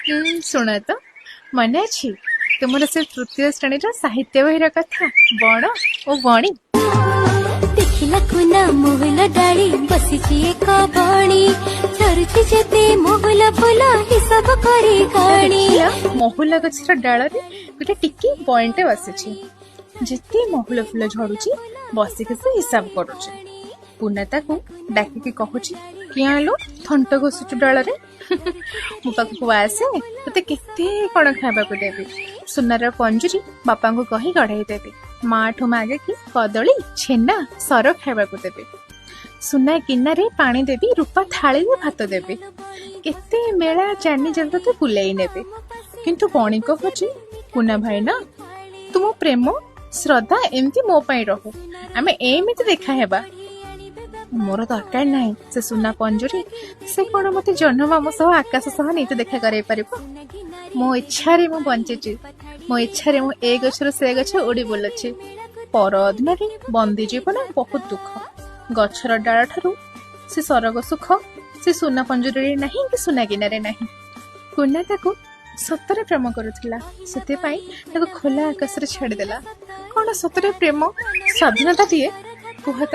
ଶୁଣ ତ, ମନେ ଅଛି ତୁମର ସେ ତୃତୀୟ ଶ୍ରେଣୀର ସାହିତ୍ୟ ବହିର କଥା, ବଣ ଓ ବଣୀ? ଦେଖିଲା କୁନା ମହୁଲ ଡାଳି ବସିଛି ଏକ ବଣି, ଝରୁଛି ଯେତେ ମହୁଲ ଫୁଲ ହିସାବ କରି ଗଣି। ଦେଖିଲା ମହୁଲ ଗଛର ଡାଳରେ ଗୋଟେ ଟିକି ବଣିଟେ ବସିଛି। ଯେତେ ମହୁଲ ଫୁଲ ଝଡୁଛି, ବସିକି ସେ ହିସାବ କରୁଛି। କୁନା ତାକୁ ଡାକିକି କହୁଛି, କିଆଁ ଲୋ ଥଣ୍ଟ ଘଷୁଛୁ ଡାଳରେ? ମୋ ପାଖକୁ ଆସେ, ତତେ କେତେ କଣ ଖାଇବାକୁ ଦେବି। ସୁନାର ପଞ୍ଜୁରୀ ବାପାଙ୍କୁ କହି ଗଢେଇ ଦେବି। ମାଠୁ ମାଗିକି କଦଳୀ, ଛେନା, ସର ଖାଇବାକୁ ଦେବି। ସୁନା ଗିନାରେ ପାଣି ଦେବି, ରୂପା ଥାଳିରେ ଭାତ ଦେବି। କେତେ ମେଳା ଯାନି ଯାତ୍ରା ତତେ ବୁଲେଇ ନେବି। କିନ୍ତୁ ବଣି କହୁଛି, କୁନା ଭାଇନା, ତୁମ ପ୍ରେମ ଶ୍ରଦ୍ଧା ଏମିତି ମୋ ପାଇଁ ରହୁ, ଆମେ ଏମିତି ଦେଖା ହେବା। ମୋର ଦରକାର ନାହିଁ ସେ ସୁନା ପଞ୍ଜୁରୀ। ସେ କଣ ମତେ ଜହ୍ନ ମାମୁ ସହ, ଆକାଶ ସହ ନେଇତେ ଦେଖା କରେଇ ପାରିବ? ମୋ ଇଚ୍ଛାରେ ମୁଁ ବଞ୍ଚିଛି। ମୋ ଇଚ୍ଛାରେ ମୁଁ ଏ ଗଛରୁ ସେ ଗଛ ଉଡି ବୁଲୁଛି। ପର ଅଧୀନରେ ବନ୍ଦୀ ଜୀବନ ବହୁତ ଦୁଃଖ। ଗଛର ଡାଳ ଠାରୁ ସେ ସରଗ ସୁଖ ସେ ସୁନା ପଞ୍ଜୁରୀରେ ନାହିଁ କି ସୁନା ଗିନାରେ ନାହିଁ। କୁନା ତାକୁ ସତରେ ପ୍ରେମ କରୁଥିଲା, ସେଥିପାଇଁ ତାକୁ ଖୋଲା ଆକାଶରେ ଛାଡ଼ିଦେଲା। କଣ ସତରେ ପ୍ରେମ ସ୍ୱାଧୀନତା ଦିଏ, କୁହ ତ?